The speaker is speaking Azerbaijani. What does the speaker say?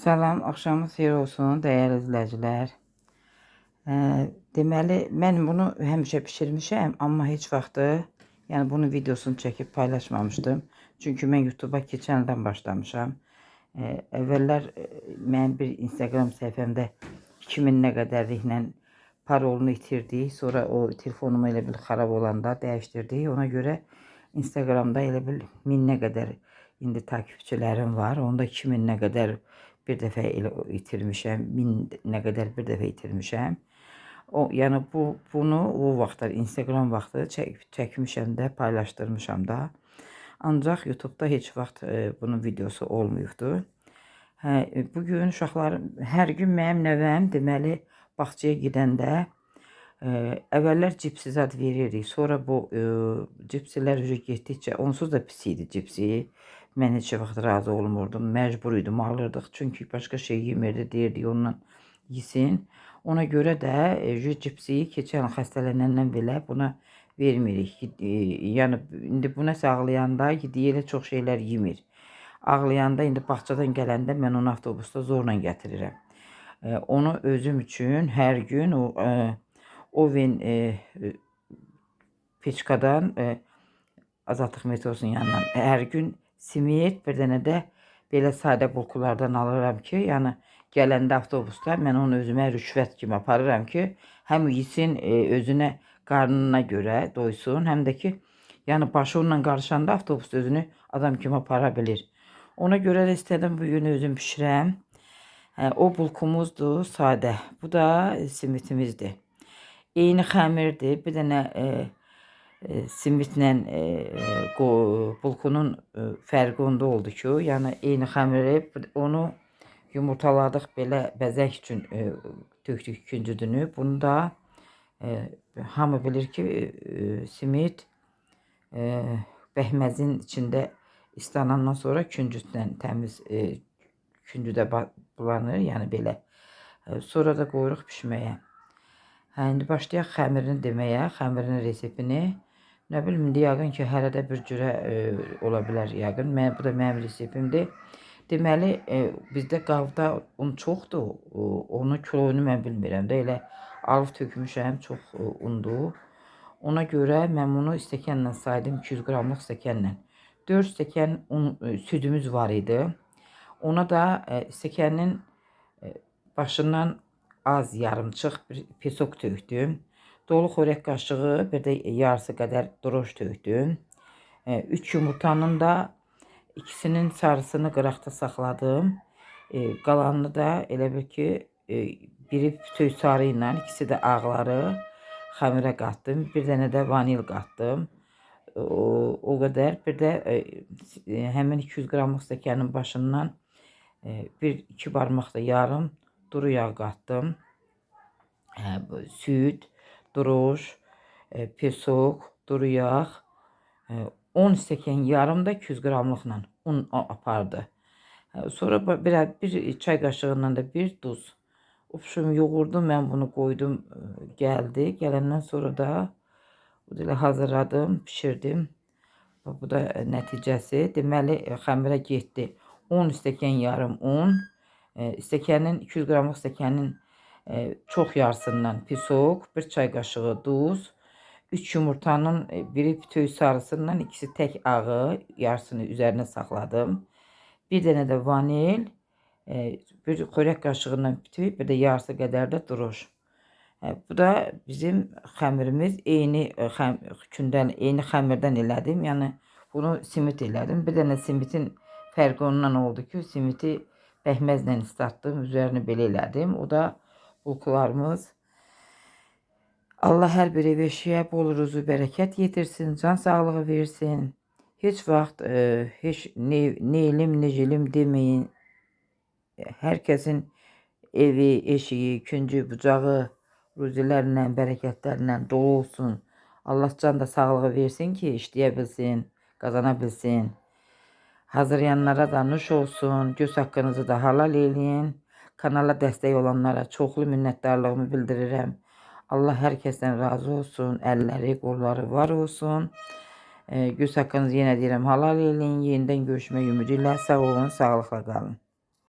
Salam, axşamınız xeyir olsun dəyərli izləyicilər. Deməli, mən bunu həmişə bişirmişəm, amma heç vaxtı, yəni bunun videosunu çəkib paylaşmamışdım. Çünki mən YouTube-a keçən ildən başlamışam. Əvvəllər mənim bir Instagram səhifəmdə 2000-nə qədərliklə parolunu itirdik. Sonra o telefonum elə bil xarab olanda dəyişdirdik. Ona görə Instagramda elə bil 1000-nə qədər indi takipçilərim var. Onda 2000-nə qədər bir dəfə elə itirmişəm. 1000 nə qədər bir dəfə itirmişəm. O, yəni bunu o vaxtlar Instagram vaxtı çəkmişəm də, paylaşdırmışam da. Ancaq YouTube-da heç vaxt bunun videosu olmayıbdı. Hə, bu gün uşaqlarım, hər gün mənim nəvəm deməli bağçaya gedəndə əvvəllər cipsi zad verirdik. Sonra bu cipsilər getdikcə onsuz da pis idi cipsi. Mən heç vaxt razı olmurdum. Məcbur idim, alırdıq. Çünki başqa şey yemirdi, deyirdik ondan yesin. Ona görə də cipsi keçən il xəstələnəndən belə buna vermirik. Yəni indi bu nəsə ağlayanda elə çox şeylər yemir. Ağlayanda indi bağçadan gələndə mən onu avtobusda zorla gətirirəm. Onu özüm üçün hər gün o oven peçkadan Azadlıq metrosunun yanından hər gün simit, bir dənə də belə sadə bulkulardan alıram ki, yəni gələndə avtobusda mən onu özümə rüşvət kimi aparıram ki, həm yesin özünə qarnına görə doysun, həm də ki, yəni başı onunla qarışanda avtobusda özünü adam kimi apara bilir. Ona görə də istədim bu gün özüm bişirəm. O bulkumuzdur, sadə. Bu da simitimizdir. Eyni xəmirdir. Bir dənə simitlə bulkunun fərqi onda oldu ki, yəni eyni xəmiri onu yumurtaladıq belə bəzək üçün tökdük küncüdünü. Bunu da hamı bilir ki, simit bəhməzin içində islanandan sonra küncütlə təmiz küncüdə bulanır, yəni belə. Sonra da qoyuruq bişməyə. Hə, indi başlayaq xəmirini deməyə, xəmirinin reseptini. Nə bilim, indi yəqin ki, hərə də bir cürə ola bilər yəqin. Bu da mənim reseptimdir. Deməli, bizdə qavda un çoxdur. Onun kiloyunu mən bilmirəm də. Elə alıb tökmüşəm, çox undur. Ona görə mən bunu stəkanla saydım, 200 qramlıq stəkanla. 4 stəkan un, südümüz var idi. Ona da stəkanın başından az yarımçıq bir pesok tökdüm. Dolu xörək qaşığı, bir də yarısı qədər droş tökdüm. 3 yumurtanın da ikisinin sarısını qıraqda saxladım. Qalanını da elə bil ki, biri bütöv sarı ilə, ikisi də ağları xəmirə qatdım. Bir dənə də vanil qatdım. O qədər. Bir də həmin 200 qramlıq stəkanın başından bir iki barmaq da yarım duru yağ qatdım. Süd, droş, pesok, duru yağ, 10 stəkan yarım da 200 qramlıqla un apardı. Sonra bir çay qaşığından da bir duz. Upşum yoğurdum, mən bunu qoydum, gəldi. Gələndən sonra da bu elə hazırladım, bişirdim. Bu da nəticəsi. Deməli, xəmirə getdi 10 stəkan yarım un. Stəkanın 200 qramlıq stəkanın çox yarısından pisok, bir çay qaşığı duz, 3 yumurtanın biri bütöv sarısından, ikisi tək ağı, yarısını üzərinə saxladım. Bir dənə də vanil, bir xörək qaşığından bütöv, bir də yarısı qədər də droş. Bu da bizim xəmirimiz. Eyni kündən, eyni xəmirdən elədim. Yəni bunu simit elədim. Bir dənə simitin fərqi ondan oldu ki, simiti bəhməzlə islatdım, üzərini belə elədim. O da bulkularımız. Allah hər bir ev eşiyə bol ruzu bərəkət yetirsin, can sağlığı versin. Heç vaxt heç ne elim, ne jilim deməyin. Hər kəsin evi, eşiyi, küncü, bucağı ruzilərlə, bərəkətlərlə dolu olsun. Allah can da sağlığı versin ki, işləyə bilsin, qazana bilsin. Hazırlayanlara da nuş olsun. Göz haqqınızı da halal eləyin. Kanala dəstək olanlara çoxlu minnətdarlığımı bildirirəm. Allah hər kəsdən razı olsun. Əlləri, qolları var olsun. Göz haqqınızı yenə deyirəm halal eləyin. Yenidən görüşmək ümidi ilə sağ olun, sağlıqla qalın.